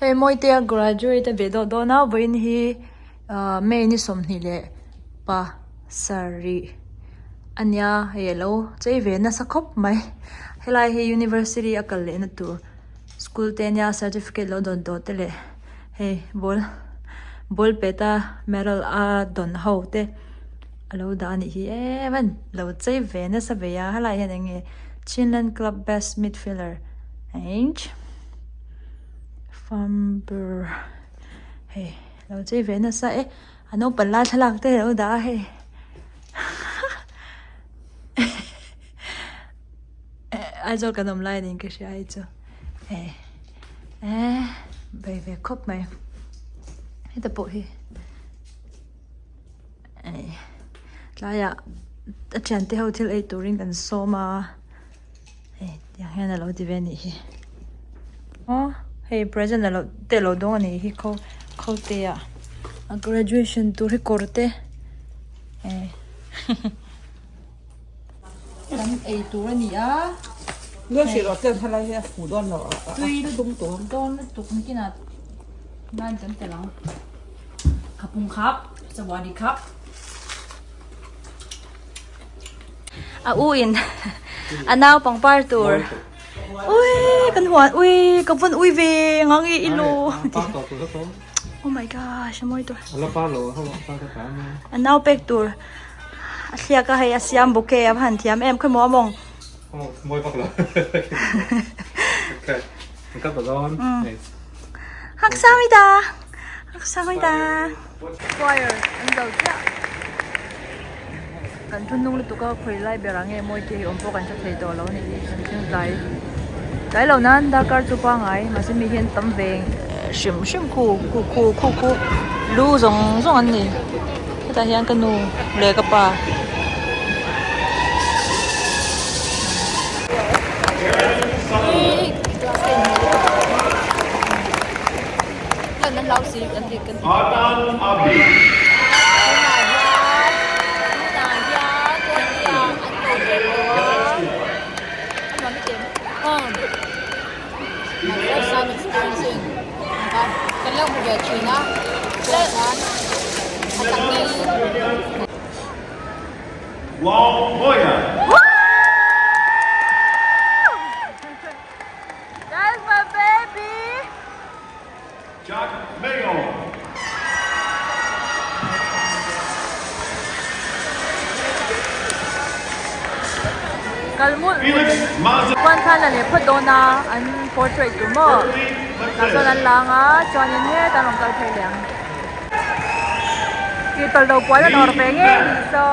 Hei Mawitea graduate a ve dawh dawn a vawiin hi ahh May ni 20 leh 7 a nia hei a lo chei ve nasa khawp mai helai hi university a kal lehna tur school te ania certificate lo dawn tawh te leh hei ball ball pet a medal a dawn ho te a lo dah a nih hi em a lo chei ve nasa ve a helaiah hian eng nge Chinland club best midfielder eng. Farm ber hei lo chei ve nasa e a naupang lai thlalak te alo dah a hei Aizawl kan awm lai niin ka hria hei chu hei eh bei ve khawp mai heta pawh hi hei tlaiah a thiante ho thil ei turin kan sawm a. Hei tiang hian alo ti ve anih hi aw hei present alo te alo dawng anih hi khaw khaw te ah a graduation tur hi kawr te eh kan ei tur ani a tui dawn lutuk nakinah nan kan tel ang khapung khap sawadi khap. A u in a nau pangpar tur ui kan huan ui ka vawn ui ve ngang i ilo oh my gosh a mawi tur a nau pek tur a thliak a hei a siam bouquet a va han thiam em khawimaw a mawng Haksawida Haksawida Choir an zo chiah kan thu hnung lutuk a khawi lai ber ah nge mawi te hi awm pawh kan hre thei tawh lo a ni hi kan thleng tlai tlai lo nan darkar chu pangai mahse mi hian tam ve hrim hrim khu khu khu khu khu lu zawng zawng an ni hetah hian ka nu leh ka pa. That's my baby. Jack Mayo. Kalmul Felix Maza. Chuan khan la leh phawt dawn a an portrait tur maw tah chuan an lang a chuanin hetah an rawn kal phei leh ang tih tawlh lo puan an awrh ve ngei a ni saw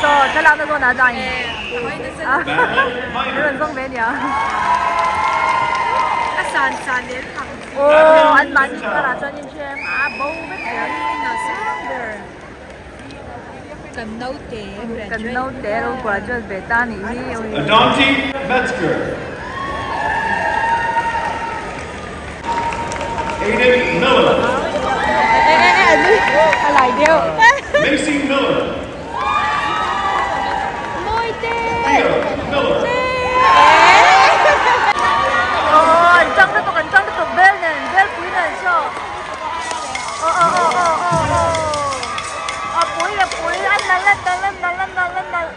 saw thlalak na zawnah chuan a rawn zawng ve ania. Aw an mahni karah chuan in hrem a bo vek zel Kan naute Kan naute lo graduate ve ta nih hi ui. Adonti Metzger. Aiden Miller. A lai deuh. Macy Miller. Mawite. Theo Miller. Aw an tang lutuk an tang lutuk bel nen bel pui nen saw aw aw aw aw aw aw a pui a pui a nalh a nalh a nalh a nalh a nalh.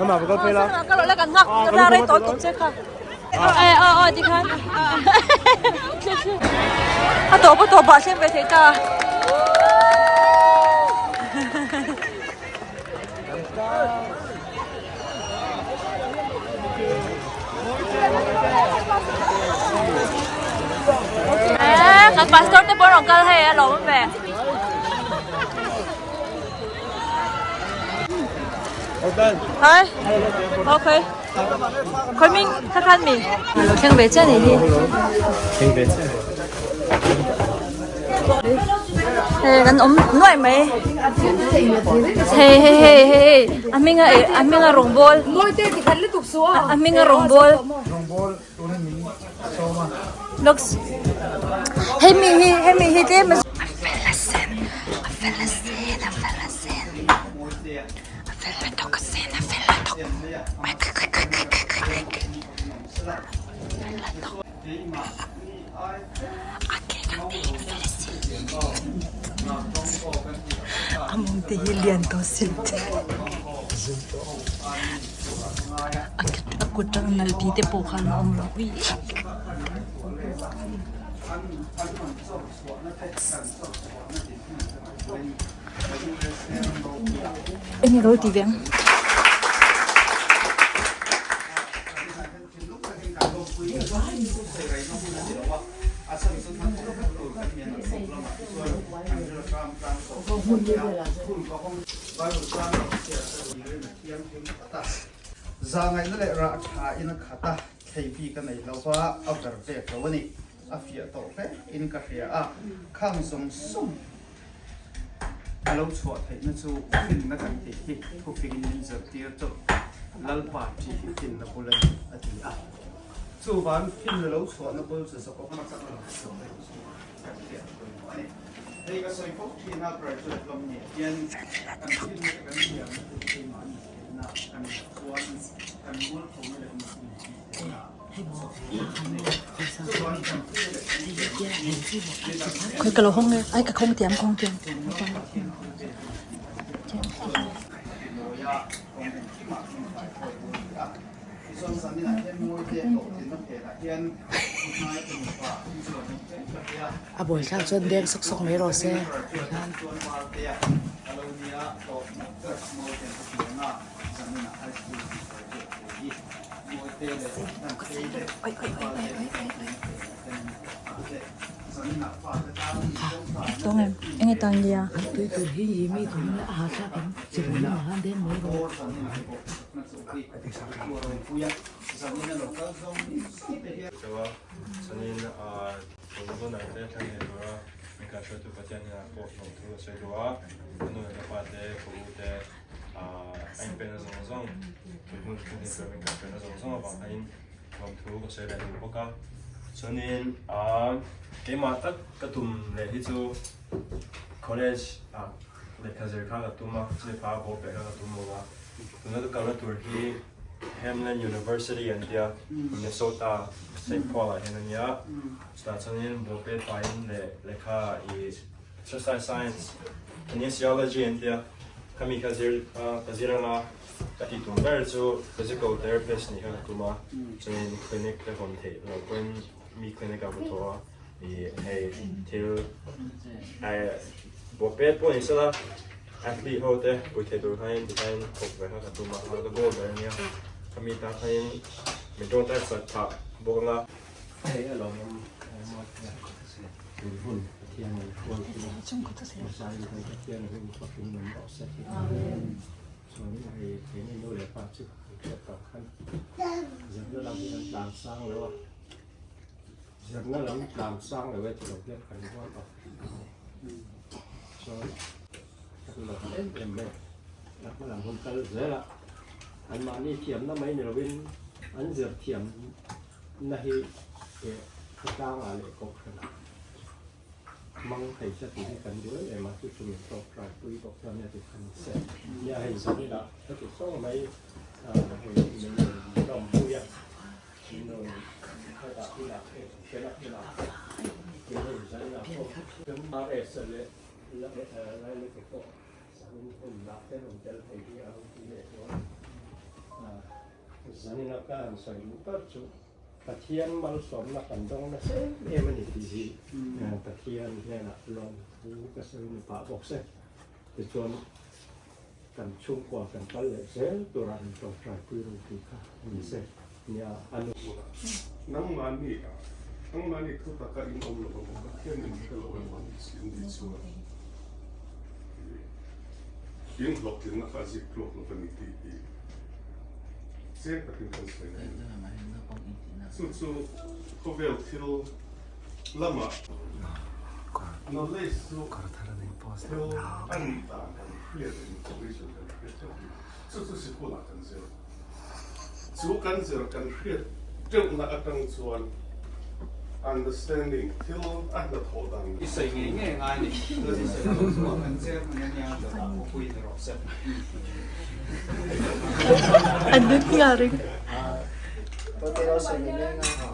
Khama va kal phei la. Ka lo la kan nghak ka la rei tawh tuk che kha. Ờ ờ ờ ti khan. A tawp a tawp ah thleng ve thei ta. Kan pastor te pawh rawn kal hei a lo awm ve. Hai. Okay. Khoi ming kha khan mi. Lo thleng ve chiah ni hi. Thleng ve chiah. Hei kan awm nuaih mai. Hei hei hei hei a hminga a hminga rawngbawl. A hminga rawngbawl. Looks hemi hi hemi hi tlem a fel asin a fel asin a fel asin a fel lutuk asin a fel lutuk fel lutuk a ke dang te hi a fel asin a mawng te hi lian tawh sin A kut tang nalh tih te pawh khan a awm lo ui. Eng nge ka lo ti ve ang. Zahngaihna leh rah tha in a khat a, thlei bik a nei lo va, a ver vek lo a ni. A fiah tawh hle in ka hria a, khang zawng zawng a lo chhuah theihna chu finna kan tih hi thufingin min zirtir chu Lalpa ṭih hi finna bul a ni a ti a. Chuvang finna lo chhuahna bul chu zawk awm tak a lo chhuah theih chu kan hriat pawimawh a ni. Hei ka sawi fo thin a, graduate lam nih hian kan finna te kan thiamna te chu keimahni theihna kan chuan kan mualphona leh mipui tih theihna Khoi ka lo hawng nge ai ka khawng tiam khawng tiam. A buaithlak chuan deng sawk sawk mai rawh se tikhan. Tawng em enge tan nia. Tui tur hi mi turin a ha thlak ang chibai lamah khan deng mai rawh. A inpekna zawng zawng tun hun hun hi chuan min kalpelna zawng zawng avang hianin lawmthu ka sawi leh duh bawk a chuanin aaa keimah tak ka tum leh hi chu college ah lehkha zir kha ka tum a chumi pah a bawk peh kha ka tum lo a tuna ka kalna tur hi Hamline University an tia Minnesota Saint Paul ah hian a nia chutah chuanin bawlpet pahin leh lehkha ih Exercise Science, Kinesiology an tia, khami kha zir ka zir anga ka tih tur ber chu physical therapist nih kha ka tum a, chuanin clinic ka hawn theih loh pawhin mi clinic ah ka thawh a, ih hei thil bawhpet pawh ni sela athlete ho te pui thei tur khanin tikhain thawk ve kha ka tum a, ka goal ber ania, khami tan khanin min tawngtai chak phah bawk anga. Hei a lawm awm tun hun Pathian in hruai chu hmasa in kan Pathian hun fakin min rawh se chuan hei keini nu leh pa chu kan hriat tak khan zirna lam hi kan tlan sang lo a zirna lam tlan sang lo e ti lo hian kan rual awk chuan kan lawm em em mai a hmalam hun kal zel a anmahni thiamna mai ni lovin an zir thiam Na hi eh khawtlangah leh kohhranah hmang thei se tih hi kan duh em em a, chu chu min tawk trai pui bawk chuan nia tih khan se. Nia hei zaninah heti saw mai hei min rawn lawmpui a, min rawn hetah inah hei hriatna inah tin hei zaninah pawh RS leh Lailete pawh zanin hun lah te rawn tel thei hi a lo ti leh chuan. Zanina ka han sawi duh ber chu Pathian malsawmna kan dawng nasa em em a ni tih hi Pathian hnenah lawmthu ka sawi ni pah bawk se. Tichuan kan chhungkua kan kal leh zel turah in tawngtaipui ru tih kha a ni se. Nia a nu. Nangmahni ah, nangmahni thu taka in awm lo emaw, Pathian in hre lo emaw an nih chuan in hlawhtlinna kha a zik tluak lo va ni tih hi chiang takin kan sawi a ni. Chu chu khawvel thil lamah knowledge chu thil a nih dan kan hriat information kan hriat teuh hi chu chu sikulah kan zir. Chu kan zir kan hriat teuhna atang chuan understanding thil a hnathawh dan. I sawi ngei ngei ngai ni. I sawi loh chu kan chairman a nia dawtah pawh pui ni rawh se. An nut nghal ring. Tawte lo sawi ngei ngei ngai ha.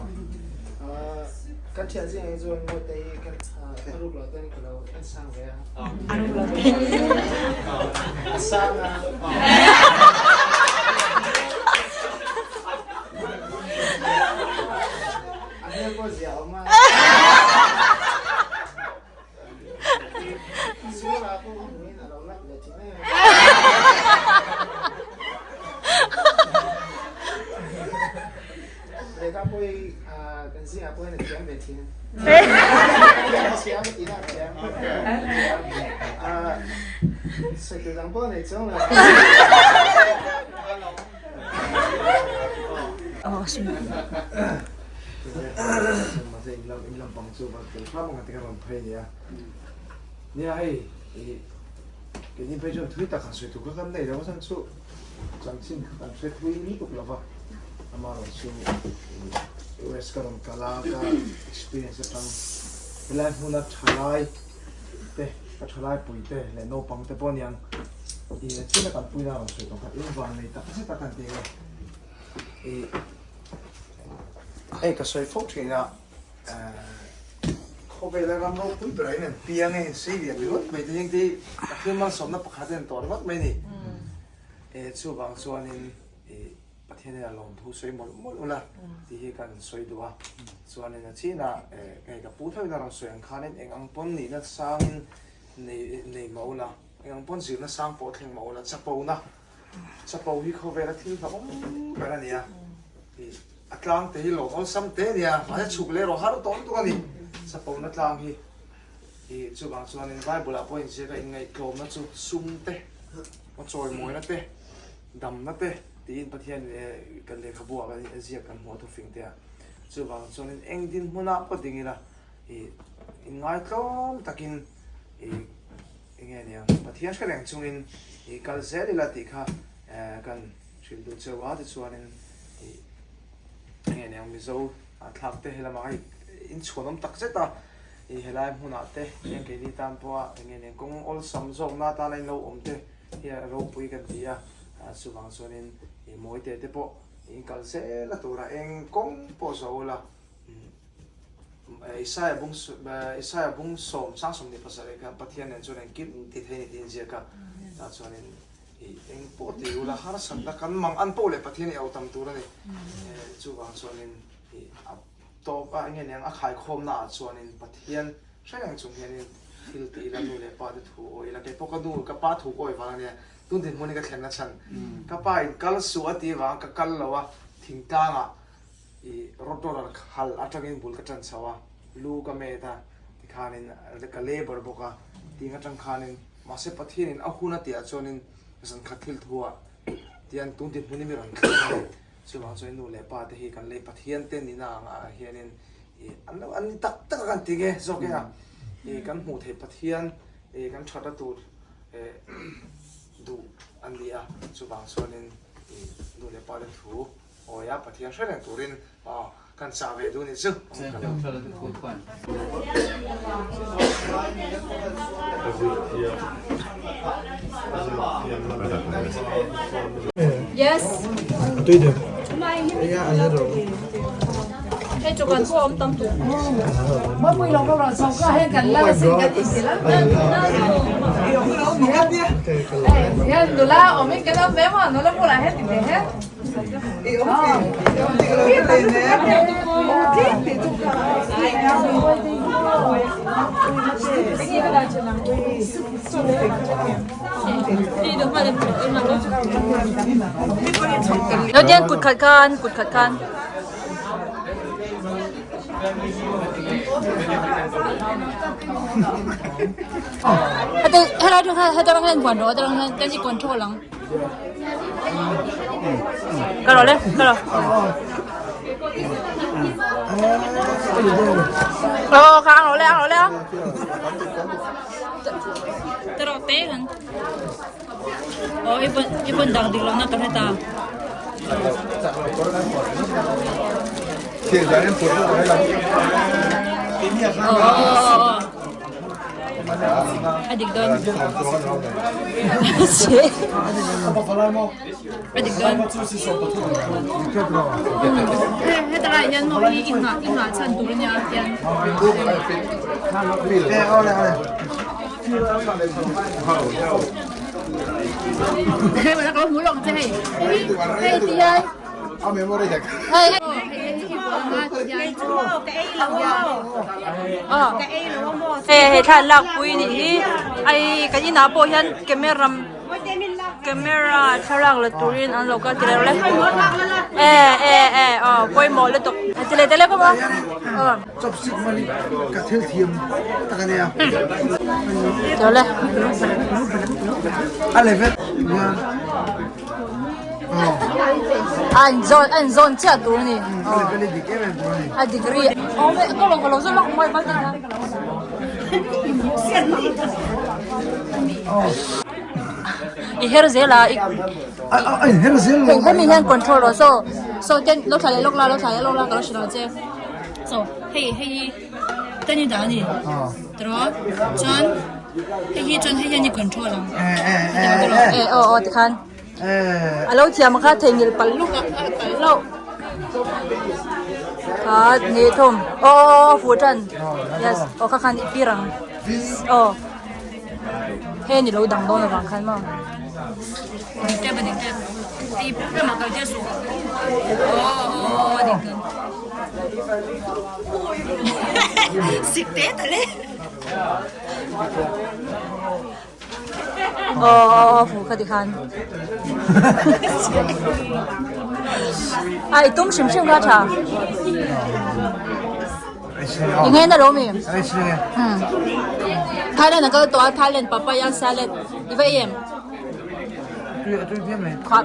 Kan thian zing hi chuan Mawite hi kan a ruk lo ten ka lo en sang ve a. A ruk lo ten. A sang a. A hmel pawh zia awm a. Sura pawh ka hmuhin a lo lak ve thin em. Lehkha pawh hi kan zingah pawh hian a thiam ve thin. A thiam a tihna a thiam. Sawi tur dang pawh a nei chuang lo. Nia hei keini phei chuan thui tak han sawi tur kha kan nei lo a chhan chu chanchin kha kan hre thui lutuk lo va amaherawhchu US ka rawn kal a ka experience atang helai hmuna thalai te ka thalai pui te leh naupang te pawh aniang ih thil a kalpui na rawn sawi tawh kha engvang nei tak zet a kan tih nge ih hei ka sawi fo thin a khawvela ram ropui berah hian an piang e sei lian ringawt mai te hian te Pathian malsawmna pakhat a en tawh ringawt mai a ni e chuvang chuanin ih Pathian hian a lawmthu sawi mawlh mawlh ula tih hi kan sawi duh a, chuanin a chinah hei ka pu thovin a rawn sawi ang khanin eng ang pawn nihna sangin nei nei mah ula, eng ang pawn zirna sang pawh thleng mah ula, chapona, chapo hi khawvela thil hlauhawm ber a ni a, ih a tlang te hi lawm awlsam te a ni a, mahse chhuk leh erawh har tawh lutuk a ni, chapona tlang hi ih chuvang chuanin Bible ah pawh inziak a inngaihtlawmna chu sum te, a chawimawina te, damna te tiin Pathian kan lehkhabu ah kan ziak kan hmuh a thufing te a, chuvang chuanin eng dinhmunah pawh ding ila ih inngaitlawm takin ih enge aniang Pathian hre reng chungin ih kal zel ila tih kha kan hrilh duh cheu a tichuanin ih enge aniang Mizo thlak te helamah hei inchhuanawm tak zet a ih helai hmunah te eng keini tan pawha enge aniang kawng awlsam zawkna atana inlo awm te Hi a ropui kan ti a, chuvang chuanin i mawite te pawh in kal zel a tura eng kawng pawh zo ula Isaiah bung Isaiah bung sawm sang 27 khan Pathian nen chuan engkim ti thei ni tiin ziak a, tah chuanin i eng pawh ti ula harsatna kan mang an pawh leh Pathian i au tam tur a ni. Chuvang chuanin i a tawp a enge niang a khaikhawmna ah chuanin Pathian Hre reng chung hianin thil ti ila nu leh pa te thu awi ila keipawh ka nu ka pa thu ka awi vang ania tun dinhmun hi ka thlen na chhan ka pa in kal suh a tih avang ka kal lo a thingtlang ah ih rotor hal atangin bul ka tan chho a lu ka met a tikhanin ka labour bawk a ting atang khanin mahse Pathian in a hun a tih ah chuanin zan khat thil thu ah tian tun dinhmun hi mi rawn thleng a ni chuvang chuan nu leh pa te hi kan lei Pathian te nihna ang ah hianin Ih an lo an ni tak tak a kan ti nge zawk e a, ih kan hmuh theih Pathian ih kan thatna tur eh duh an ni a, chuvang chuanin ih nu leh pa te thu awi a Pathian hre reng turin aw kan chah ve duh a nih chu. Yes. Hei chu kan pawh awm tam tur. Nautian kut khat khan kut khat khan. Heta helai atang khan heta atang hian huan rawh heta atang hian kan i control ang. Ka rawh le ka rawh. Aw kha ang rawh le ang rawh le a. Ta rawh te kan. Aw i vawn i vawn dak dik lohna ka hre ta. Aw aw aw aw. A dik dawn. A dik dawn. Heta lai hian maw hi i nghah i nghah chhan tur ania hian. Hei ka lo hmu lawk che hei. Hei ti hian. Hei hei hei thla lak pui nih hi ai kan inah pawh hian camera camera thlalak la turin an lo kal ti reuh le e e e aw pawimawh lutuk ti leh tele bawk a aw chopstick mani ka thil thiam tak ania tele a level hian an zawn an zawn chiah tur a ni a level hi dik em em tur a ni a degree awm e ka lo ka lo zawt lawk mai mai i her zel a i a in her zel lo hemi hian control rawh so so ten lo thla leh lawk la lo thla leh lawk la ka lo hrilh ang che so hei hei hi ten i dah a ni tiraw chuan hei hi chuan hei hian i control ang e aw aw tikhan a lo thiam kha theihnghilh palh luk a palh hlauh kha ni thum aw aw aw fuh tan yes aw kha khan i pir ang aw hei ni lo dang dawn avang khan maw dik tep a dik tep hei lamah kal tir suh aw aw aw a dik dawn sik te ta le. Aw aw aw fuh kha tikhan a i tum hrim hrim kha tha i nge na lo mi Thailand a kal tawh a Thailand papaya salad i va em tui tui biam mai khap.